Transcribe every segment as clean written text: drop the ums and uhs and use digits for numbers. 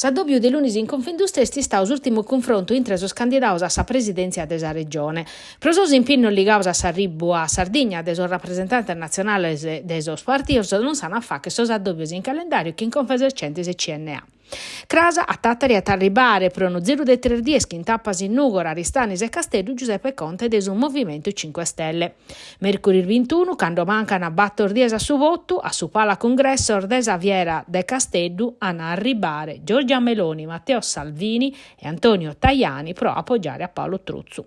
S'addòbiu de lunis in Confindustria est istadu s'ùrtimu cunfrontu intre sos candidados a sa presidèntzia de sa Regione. Pro sos impinnos ligados a s'arribu a Sardigna de sos rapresentantes natzionales de sos partidos non s'ant a fàghere sos addòbios in calendàriu chin Confesercentes e CNA. Cras a Tàtari at a arribare pro unu ziru de tres dies chin tapas in Nùgoro, Aristanis e Casteddu Giuseppe Conte de su Movimentu Cinque Stelle. Mèrcuris bintunu, cando mancant bator dies a su votu, a su Palacungressos de sa Fiera de Casteddu ant a arribare Giorgia Meloni, Matteo Salvini e Antonio Tajani pro apogiare a Paolo Truzzu.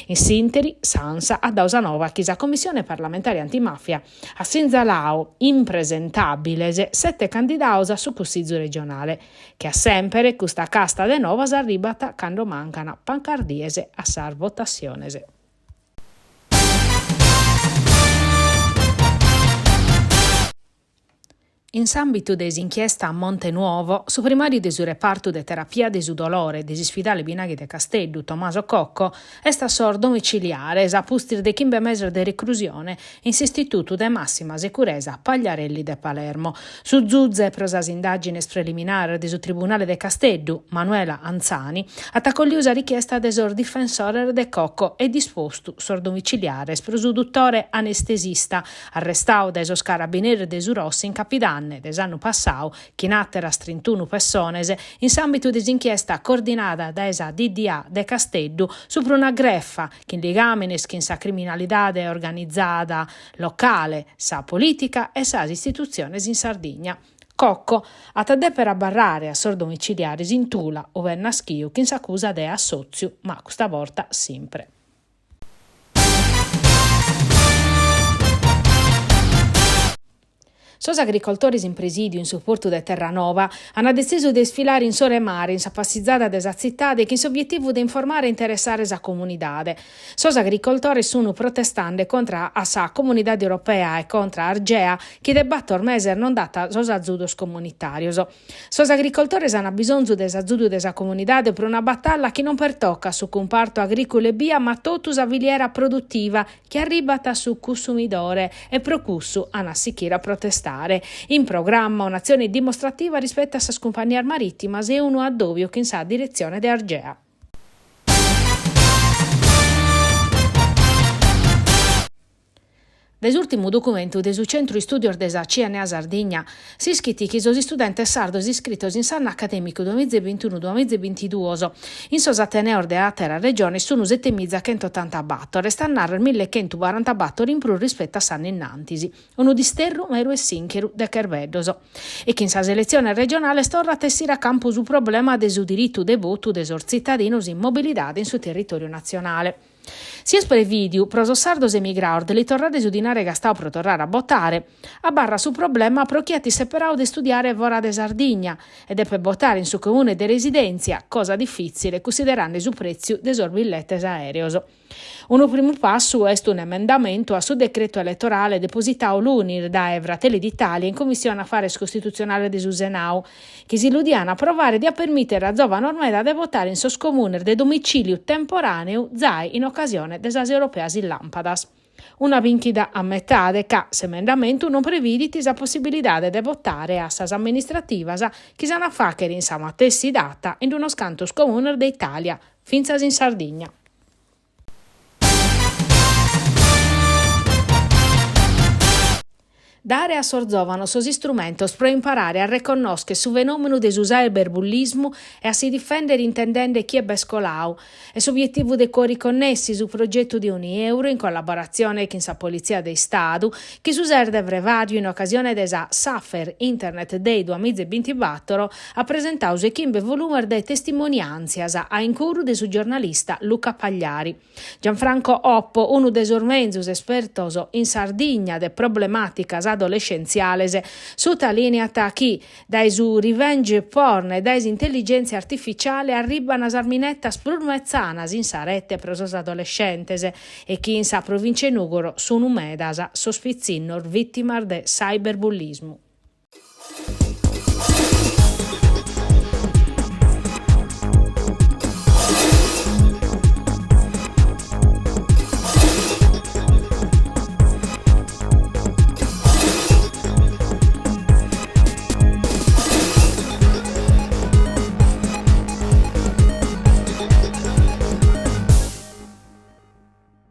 In s'ìnteri, s'Ansa at dadu sa nova chi sa Commissione parlamentare antimàfia at sinzaladu impresentàbiles sete candidados a su Cussizu regionale. Che a semper, custa casta de novas arribat cando mancant pagas dies a sas votassiones. In s'àmbitu de s'inchiesta Monte Nuovo, su primàriu de su repartu de terapia de su dolore de s'ispidale Binaghi de Casteddu, Tommaso Cocco, est a sos domiciliares a pustis de chimbe meses de recrusione in s'istitutu de màssima securesa Pagliarelli de Palermo. Su zuze pro sas indàgines preliminares de su Tribunale de Casteddu, Manuela Anzani, at acollidu sa richiesta de sos difensores de Cocco e dispostu sos domiciliares pro su dutore anestesista, arrestadu dae sos carabineris de su Ros in capidanne de s'annu passadu chin àteras trintunu pessones in s'àmbitu de s'inchiesta coordinada dae sa DDA de Casteddu supra una grefa chin ligàmenes chin sa criminalidade organizada locale, sa polìtica e sas istitutziones in Sardigna. Cocco at a dèpere abarrare a sos domiciliares in Tula, ue est naschidu, chin s'acusa de assòtziu, ma custa borta simpre. Sos agricoltores in presìdiu in su portu de Terranova ant detzisu de isfilare in s'ora 'e mare in sa passizada de sa tzitade chin s'obietivu de informare e interessare sa comunidade. Sos agricoltores sunt protestande contra a sa Comunidade Europea e contra a Argea chi de bator meses non dat sos azudos comunitàrios. Sos agricoltores ant bisonzu de s'azudu de sa comunidade pro una batalla chi non pertocat su cumpartu agrìculu ebbia ma totu sa filiera produtiva chi arribat a su cussumidore e pro cussu an a sichire a protestare. In programma un'atzione dimostrativa rispetu a sas cumpagnias marìtimas e unu addòbiu chin sa diretzione de Argea. Dae s'ùrtimu documentu de su Centru Istùdios de sa CNA Sardigna s'ischit chi sos istudentes sardos iscritos in s'annu acadèmicu duamiza e bintunu duamiza e bintiduos in sos ateneos de àteras regiones sunt setemiza chentootantabator, est a nàrrere millechentubarantabator in prus rispetu a s'annu innantis. Unu disterru meru e sìncheru de cherbeddos. E chin sas eletziones regionales torrat a essire a campu su problema de su diritu de votu de sos tzitadinos in mobilidade in su territòriu natzionale. Si est prevìdiu pro sos sardos emigrados de li torrare su dinare gastadu pro torrare a botare, abarrat su problema pro chie at isseperadu de istudiare fora de Sardigna e depet botare in su comune de residèntzia, cosa difìtzile cunsiderende su prètziu de sos billetes aèreos. Unu primu passu est un'emendamentu a su decretu eletorale depositadu lunis dae Fratelli d'Italia in Commissione Afares Costitutzionales de su Senadu, chi si lu dian aprovare diat permìtere a zòvanos meda de votare in sos comunes de domicìliu temporàneu zai in ocasione de sas europeas in làmpadas. Una bìnchida a metade ca s'emendamentu non previdit sa possibilidade de votare a sas amministrativas chi s'an a fàghere in sa matessi data in unos cantos comunes de Itàlia, fintzas in Sardigna. Dare a sos zòvanos sos istrumentos pro imparare a reconnòschere su fenòmenu de su cyberbullismu e a si difèndere intendende chie b'est coladu est s'obietivu de Cuori Connessi, su progetu de Unieuro in collaboratzione chin sa Politzia de Istadu, chi su ses de frevàriu in ocasione de sa Safer Internet Day duamiza e bintibatoro at presentadu su 'e chimbe volumes de testimoniàntzias a incuru de su giornalista Luca Pagliari. Gianfranco Oppo, unu de sos menzus espertos in Sardigna de problemàticas adolescentziales, sutalìniat chi dae su revenge porn e dae s'intelligèntzia artificiale arribant sas minetas prus metzanas in sa rete pro sos adolescentes e chi in sa provìncia 'e Nùgoro sunt medas sos pitzinnos vìtimas de cyberbullismu.